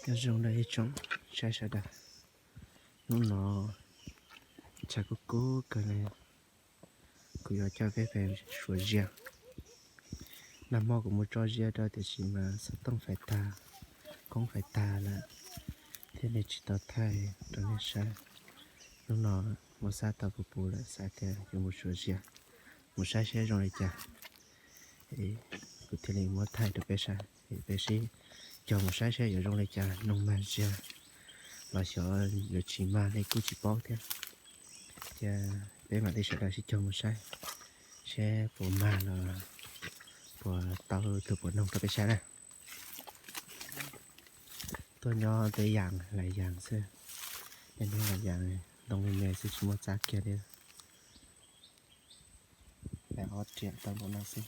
Nyob zoo rau ib tsoom saib sawv daws, hnub no tshav kub kub kawg li, kuv yuav coj peb pem suav ziab. Nag hmo kuv mus tso ziab rau tiam sis mas xov tooj fais tag, koob fais tag lawm, thiaj li tsis tau thaij rau nej saib. Hnub no muab xab tau puv puv lawm, xav tias yuav mus suav ziab, mus saib seb zoo li cas, kuv thiaj li muab thaij rau peb saib. Peb sib cog mus saib seb yuav zoo li cas, noog mag ziab los xyov yuav tsis mag li kuj tsis paub thiab. Ces peb mam li sawv daws sib cog mus saib seb puas mag los puas tau tus puas noog rau peb saib na. Tuaj nyob tej yam lais yas xwb, tej hnub lais yas ntoo me me xwb tsis muaj txab kiag li. Lais ob riam tau npaum no xwb.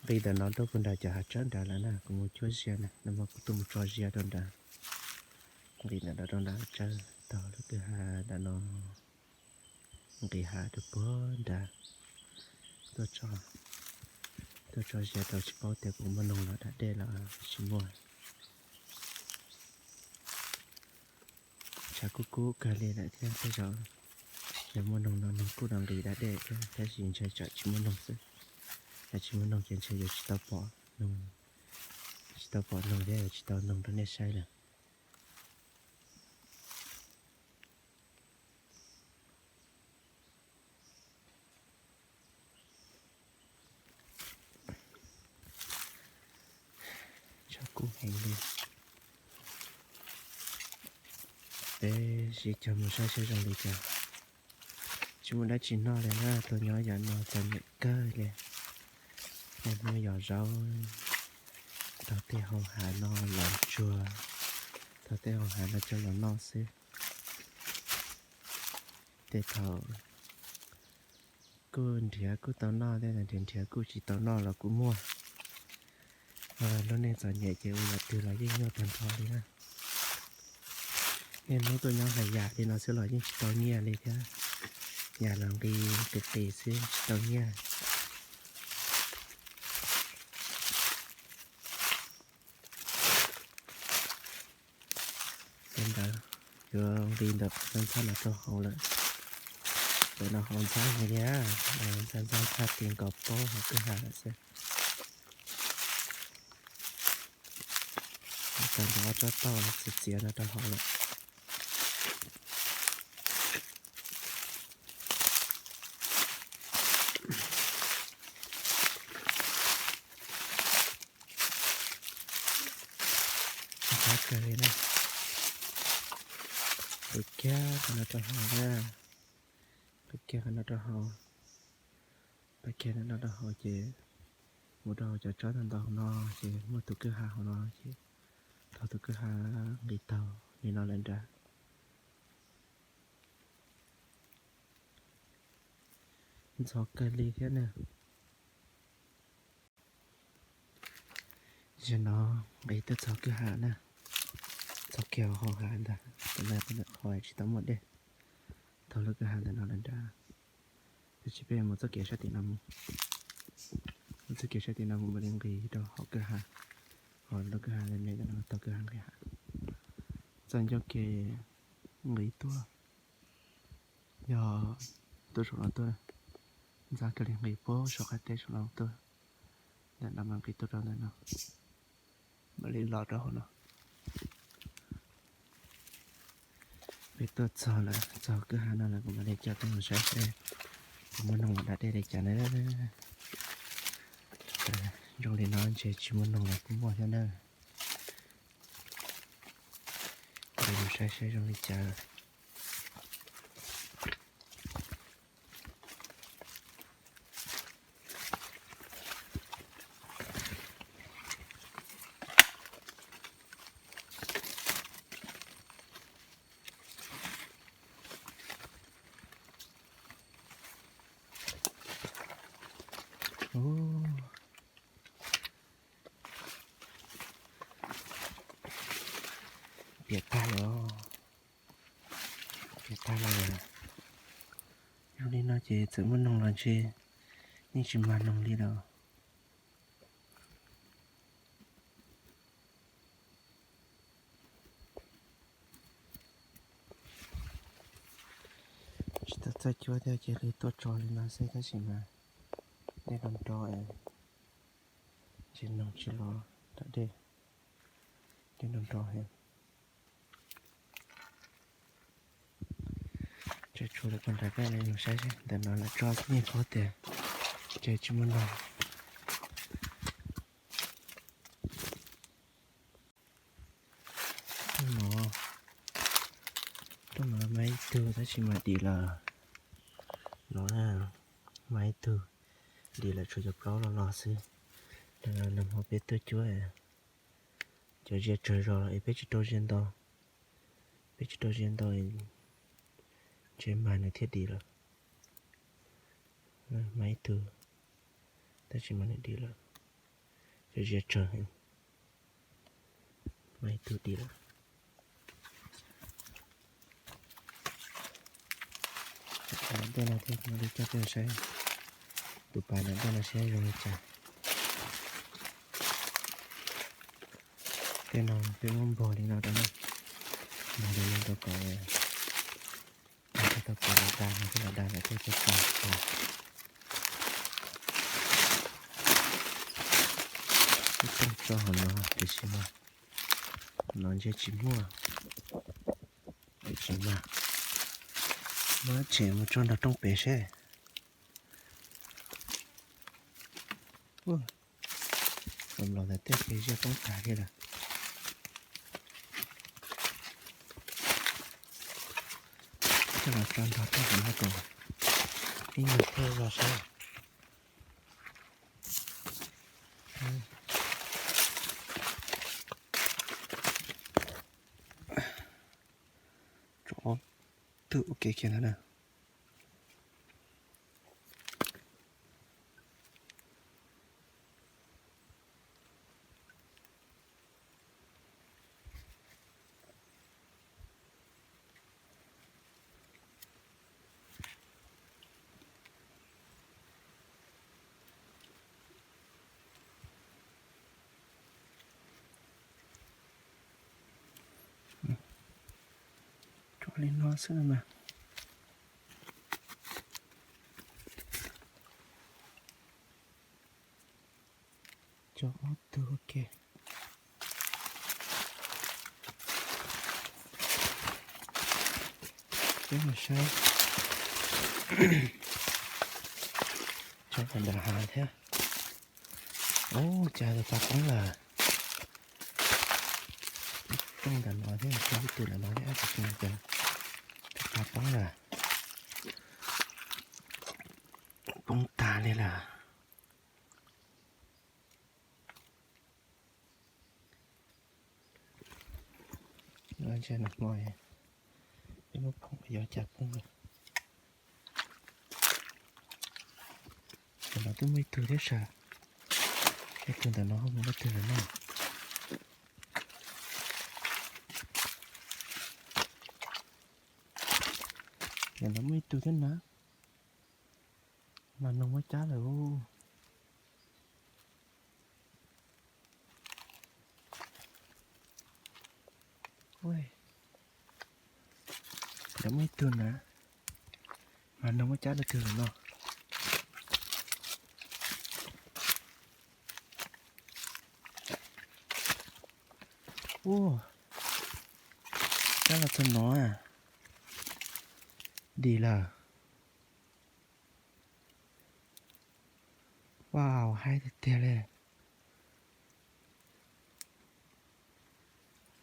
Nqis ntawm no rau puag nrad cov hav tsawb nrad lawm na, kuv mus cuab ziab na, nag hmo kuv tuaj mus tso ziab rau nrad. Nqis ntawm no rau nrad tsawb taug lub kwj ha nrad no, nqis hav rau puag nrad. Tuaj tso ziab rau tsis paub tias puas muaj noog los da dej los tsis muaj. Tshav kub kub kawg li lawm thiab tej zaum yog muaj noog no noog kuj los nqis da dej thiab, tab sis ntshe tsam tsis muaj noog xwb. Yog tsis muaj noog ces ntshe yuav tsis tau pom noog, tsis tau pom noog thiab yuav tsis tau noog rau nej saib lawm. Tshav kub heev li. Peb sib cog mus saib seb zoo li cas. Tsis muaj dab tsi noj li na, tuaj nyob yam no txom nyem kawg li. Niaj hnub yos zaub, taug tej hau hav no los tsuag, taug tej hau hav no coj los noj xwb. Tej thaum kuj nrhiav kuj tau noj, tej nrhiav nrhiav kuj tsis tau noj los kuj muaj. Lub neej txom nyem ces ua yam twg los yeej nyuaj tag nrho li na. Niaj hnub tuaj nyob hais yam li no xwb los yeej tsis tau nyiaj li thiab. Yam los nqis qis qis xwb tsis tau nyiaj. Ces ntawd yuav nqis ntawm ntxhab ntxhab no rau hauv lawm. Ntawm no hauv ntxhab heev li, ntxhab ntxhab thaj ti nkaus pob hauv kwj ha lawm xwb. Tau ntawm ob tsob tauj txias txias no rau hauv lawm. Ntxhab kawg li na. Qhov kiag qhov no rau hauv na. Qhov kiag qhov no rau hauv. Qhov kiag no rau hauv ces mus rau hauv cov tsob ntau ntau hauv no ces muaj tus kwj ha hauv no ces thaum tus kwj ha nqis taug li no lawm nrad. Ntxhov kawg li thiab na. Zaum no nqis tuaj txog kwj ha na, txog kiag hauv hav ntag, qhov tsis tau muaj dej, txog lub kwj ha ntawm no lawm nrad. Tab sis peb mus txoj kev sab tim no mus, mus txoj kev sab tim no mus mam li nqis rau hauv kwj ha, hauv lub kwj ha me me ntawm no tau kwj ha nqis hav. Txoj ncauj kev nqis tuaj yog tuaj saum no tuaj, ntxhab kawg li nqis puag saum qab teb saum no tuaj, ntawm no mas nqis tuaj rau ntawm no, mam li los rau hauv no. Peb tuaj txog lawm, txog kwj ha no lawm kuv mam li coj peb mus saib seb puas muaj noog los da dej li cas na. Zoo li no ntshe tsis muaj noog los kuj muaj thiab na. Mus saib seb zoo li cas. Piam tag lawm, piam tag lawm. Zoo li no ces txawm muaj noog los ntshe yeej tsis mag noog li lawm. Txawj cuab thiab cia li tuaj tso li no xwb tab sis mas dej nrog nrog, ntses noog tsis los tom dej, dej nrog nrog thiab. Tseem tshuav lawm puag nram peb no, saib seb ntawm no lawv tso ib nyuag pob tias ces tsis muaj noog. Rooj no, rooj no mas ib tug tab sis mas dim lawm no, mas ib tug dim lawm, tshuav cov plaub los los xwb. Nag hmo peb tuaj cuab, cov zias tsawg zog los es peb tsis rau zias ntau, peb tsis rau zias ntau, ntshe mas nws thiaj dim lawm. Mas ib tug, tab sis mas nws dim lawm, cov zias tsawg, mas ib tug dim lawm. Ntawm tej no thiab, kuv mam li coj peb saib tus pas ntawm tej no saib zoo li cas. Tej no peb muab npog li no rau, npog li no rau kom, tau kom da no, tej no da ntawm tej tso, ib rooj tso hauv no tiam sis mas no ntshe tsis muaj, tsis mag. Muab tshem mus tso nrog rooj pem seb. Los ntawm tej kev ziaj poob tag li lawm. Coj los tso nrog rooj pem no kom ib nyuag thawj zog seb. Tso ob tug ua ke kiag ntawd na. Tso li no xwb no mas. Tso ob tug ua ke. Peb mus saib, tso kom ntawm hav thiab. Ub, cas tus pas poob lawm. Rooj ntawm no thiab, tso ib tug ntawm no thiab, tab sis cas tus pas poob lawm. Poob tag li lawm. Ntshe nag hmo peb muab phoom yog cas poob lawm. Tus no twb muaj ib tug thiab sas, ib tug ntawm no ho mus leej twg lawm no. Tus no muaj ib tug thiab na, mas noog muab cab lawm. Ntawd muaj ib tug na, mas noog muab cab leej twg lawm no. Ub, cab los txog no, dim lawm. Wow, haib tiag tiag li.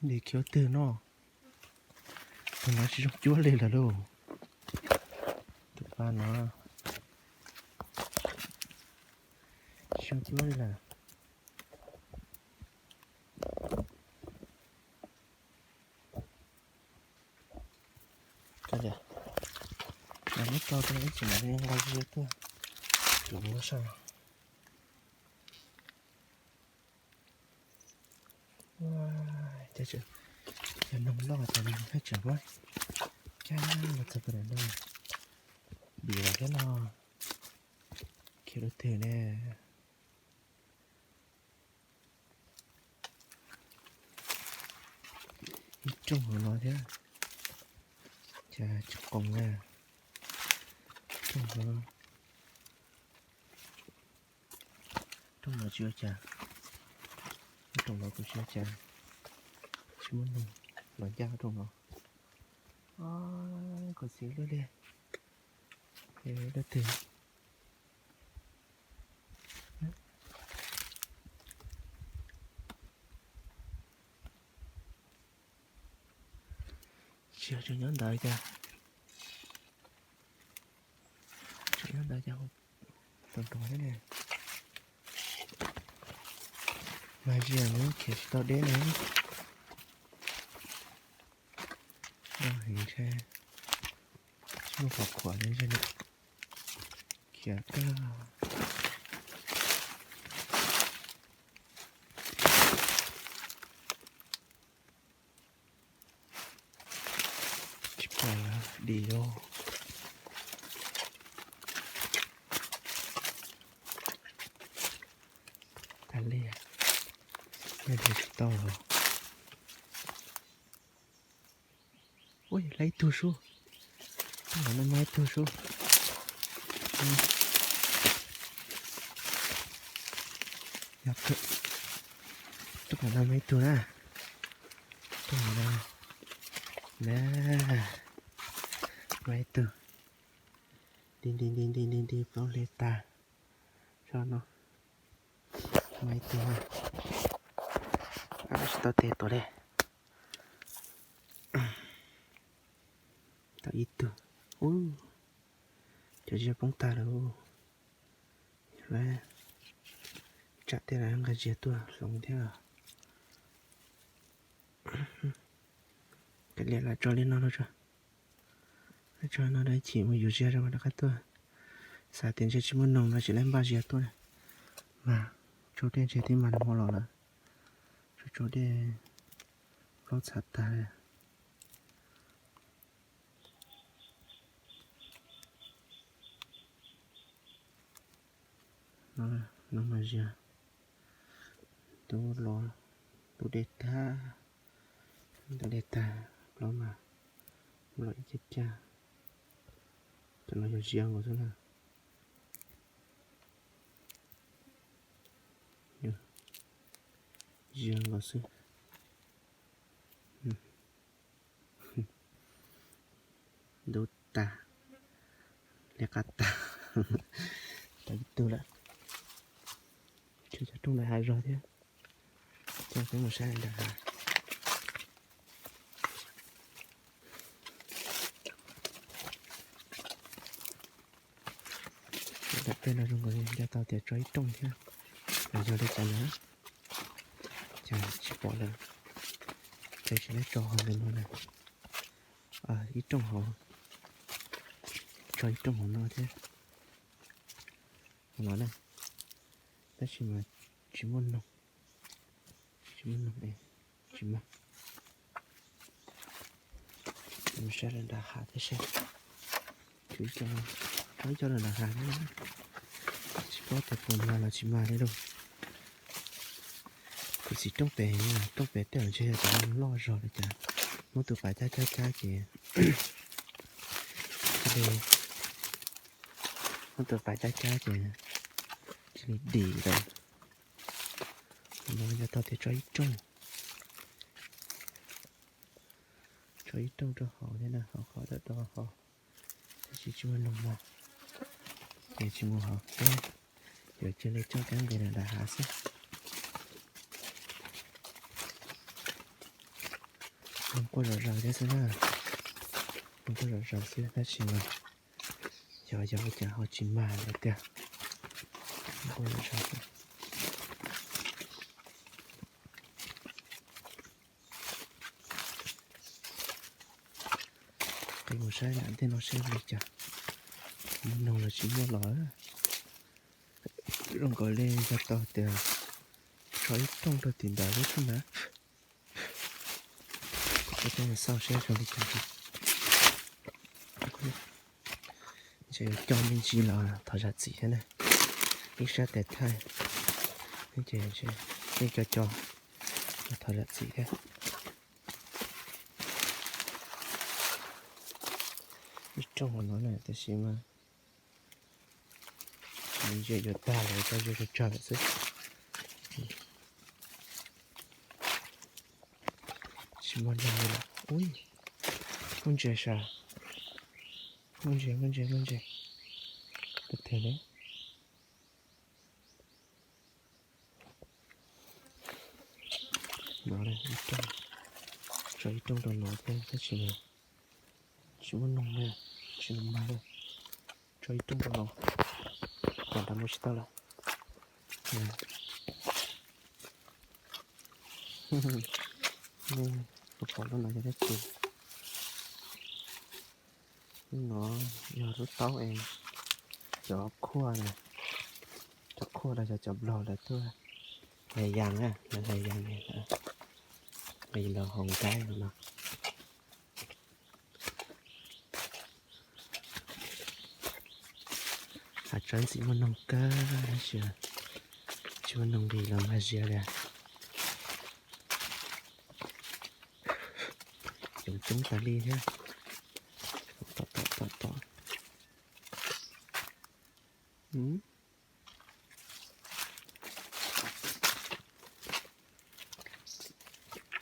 Dim kiag twg no. Tus no tsis zoo cuab li lawm lauj. Tus pa no tsis zoo cuab li lawm. Muab tso rau ib txhia mam li nqa ze tuaj, yuav muab soj. Yog noog loj ces nws thiaj tseem muab cab los txog pem no. Dim lawm thiab no, khiav lub twg ne. Ib rooj hauv no thiab, cas tsis qoos na. Rooj no, rooj no tsis ua cas, rooj no kuj tsis ua cas, tsis muaj noog los ncaj rooj no. Kuv txiv luaj li, luaj twg. Tsis yog tseem nyob ntawd cas, tseem nyob ntawd cas, tus rau thiab ne. Mas zias nws khiav tsis tau deb na. Daj heev ntshe, tsis muaj qhov khuam li ntshe nws khiav kawg. Tsis pom lawm, dim os. Tag li, nyob tsis tau los. Ua, lawv ib tug sub, tub qhov no muaj ib tug sub. Tub qhov no muaj ib tug na, tub qhov no na, muaj ib tug. Nti nti nti nti nti nti plaub hli tag. Tso no, muaj ib tug, tsis tau tes tuaj li. Tau ib tug. Ub, cov ziab poob tag lawm. Lawv tsam tej lawv nqa ziab tuaj hloov thiab. Kav liam lam tso li no no tso. Tso no da chim mus yuav ziab rau rov qab tuaj. Xav tias ntshe tsis muaj noog no tsis lawv npaj ziab tuaj. Mas tsau dej ntshe twb mas hmo los lawm. Tsau tsau dej plaub txhav tag li. No mas ziab ntub los, ntub dej tag, ntub dej tag plaub mas los ib cag cag. Cov no yog ziab nkaus xwb na. Ziab nkaus xwb. Ntub tag, liab qab tag. Tau ib tug lawm. Tshuav cov rooj nram hav zog thiab. Coj peb mus saib nram hav. Nram tej no zoo nkaus li nco tau tias tso ib rooj thiab, los yog li cas na, cas tsis pom lawm. Ces tsis lawv tso hauv ntawm no na. Ib rooj hauv, tso ib rooj hauv no thiab. Hauv no na, tab sis mas tsis muaj noog, tsis muaj noog es tsis mag. Mus saib rau nram hav thiab seb. Tshuav ib co, tshuav ib co rau nram hav thiab, tsis paub tias puas mag los tsis mag li lauj. Kuv txiv rooj pem, rooj pem tej zaum ntshe yog cov loj zog li cas, muab tus qav cab cab cab ces cia li, muab tus qav cab cab ces cia li dim lawm. No yog tau tias tso ib rooj, tso ib rooj rau hauv thiab na, hauv qhov tawm rau hauv, tab sis tsis muaj noog mag, ces tsis mus hauv thiab, yuav cia li coj kab nqis rau nram hav xwb. Noog quaj zom zaws thiab xwb na, noog quaj zom zaws xwb tab sis mas yog yog ua cas ho tsis mag lawm tiag. Noog quaj zom zaws xwb. Qhib mus saib nram ntej no seb li cas, muaj noog los tsis muaj los. Zoo nkaus li yog tau tias tso ib rooj rau tim ntawd thiab xwb na. Peb xauj seb zoo li cas. Ntshe yuav coj me ntsis los thov zam txim thiab na. Ib sab tes thaij, ces ntshe yeej co co los thov zam txim thiab. Ib rooj hauv no na tab sis mas Ntses yuav tag lawm, tso ze tsawg tsawg lawm xwb. Tsis muaj neeg li lawm. Ui, muaj ntses sav. Muaj ntses, muaj ntses, muaj ntses. Tus twg ne? No, tso ib rooj rau no thiab tab sis tsis muaj noog li, tsis muaj mag li. Tso ib rooj rau no, kom nrad mus tsis tau lawm. Pom lub no yog dab tsi? Lub no yog lub taub es cov khuaj na, cov khuaj los yog cov nplog lawv tuaj hais yas na, lawv hais yas ne, los hauv nkaib no. Hav tsawb ntxim muaj noog kawg tab sis tsis muaj noog nqis los mag zias li. Coob coob tas li thiab. Tom tom tom tom.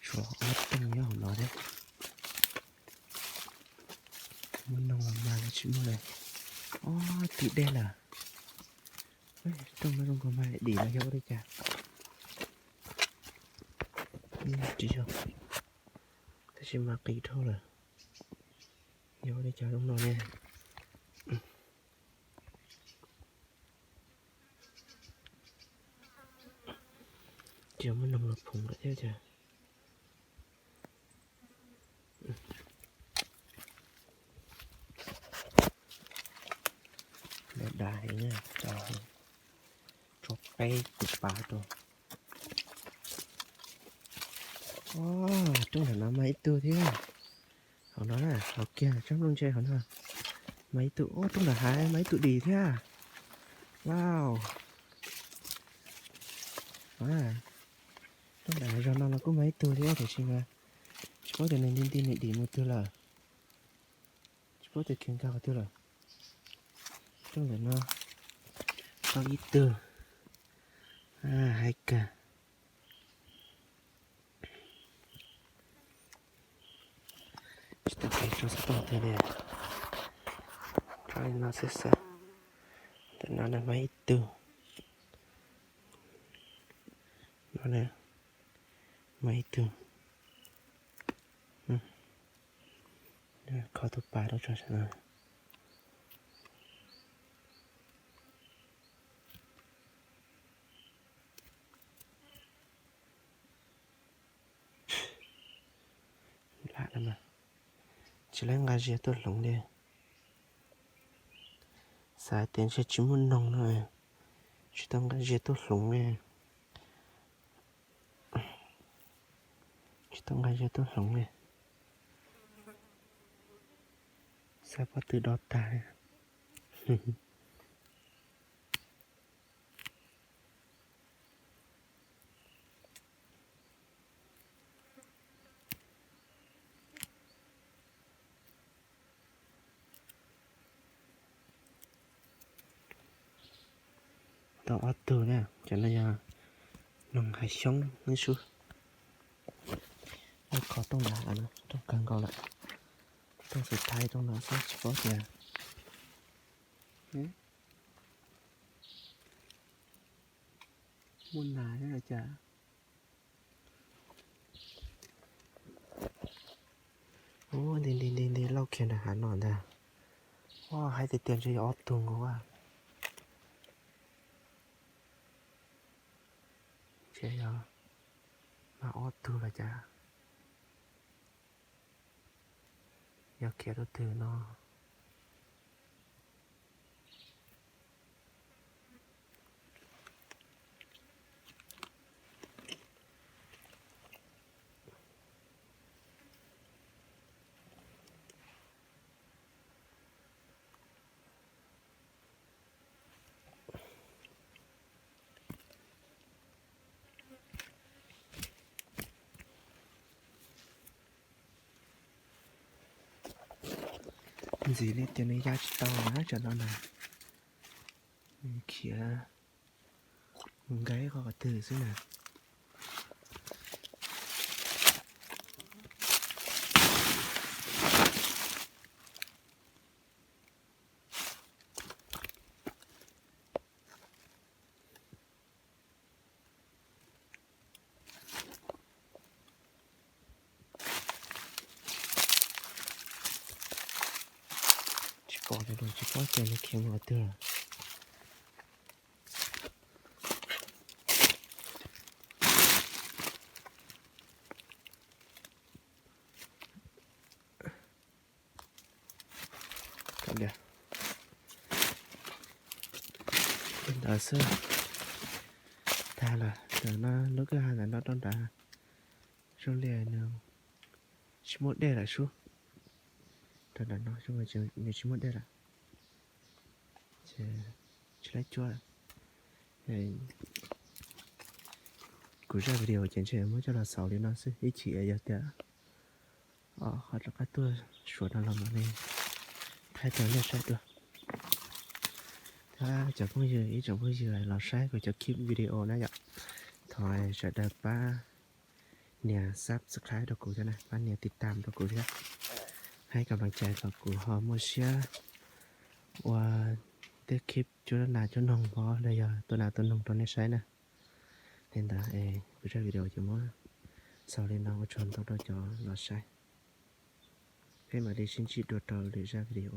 Tshuav ob rooj nyob hauv no thiab. Muaj noog los mag los tsis muaj li. Ob tug dej lawm. Rooj no zoo nkaus mag dim no yog ua li cas? Tsis yog, tab sis mas qis dhau lawm. Yog ua li cas rooj no ne? Tsis muaj noog los phoom lawm thiab cas. Dav dav heev, tso peb tus pas rau. Rooj ntawm no mag ib tug thiab. Hauv no, hauv kiag tsob nplooj ntseg hauv no mag ib tug. Rooj ntawm hav mag ib tug dim thiab. Wow. Rooj ntawm zog no los kuj mag ib tug thiab tiam sis mas tsis paub tias nws nti nti nws dim mus twg lawm. Tsis paub tias khiav nkag qhov twg lawm. Rooj ntawm no tau ib tug. Haib kawg. Tsis tau kev tso xov tooj twg li. Tso li no xwb xwb. Ntawm no mag ib tug. No mag ib tug. Kho tus pas rau tso saum no. Lam no mas tsis lawv nqa zias tuaj hloov li. Xav hais tias ntshe tsis muaj noog no, tsis tau nqa zias tuaj hloov li. Tsis tau nqa zias tuaj hloov li. Xav pob tw do tag li. Tau ob tug na, cov no yog noog hav xyoob neb sub. Kho rooj ntawd, rooj kawg nkaus lawm. Rooj xub thaiv rooj no xwb tsis paub tias muaj nas thiab cas. Ub, nti nti nti nti lauj kiag nram hav no ntag. Ua, hais tias tias ntshe yog ob tug nkaus a. Ntshe yog mas ob tug los cas. Yog khiav rau twg no. Ntxim li tias nws ya tsis tau na, tsam no na. Khiav nkaib qhov twg xwb na. Tsis pom li, tsis paub tias nws khiav mus qhov twg lawm. Ntawd xwb, tag lawm. Ntawm no lub kwj ha ntawm no rau nrad, zoo li nws tsis muaj dej lawm sub. Rau nram no nws tsis muaj dej lawm, tsis laib cuab lawm. Kuv zaj video ces ntshe muab coj los xaus li no xwb, ib chim yog tias ho rov qab tuaj suav no los mam li thaij rau nej saib dua. Thiab cov phooj ywg, ib tsoom phooj ywg los saib kuv cov clip video na yom, thov sawv daws pab nias subscribe rau kuv thiab na, pab nias tiv tam rau kuv thiab, hais kom pab cai kom kuv ho muaj siab ua tej clip cuab nas cuab noog pov los yog tua nas tua noog rau nej saib na. Li ntawd es kuv zaj video ces muab xaus li no, ua tsaug ntau rau cov los saib. Peb mam li sib ntsib dua rau lwm zaj video.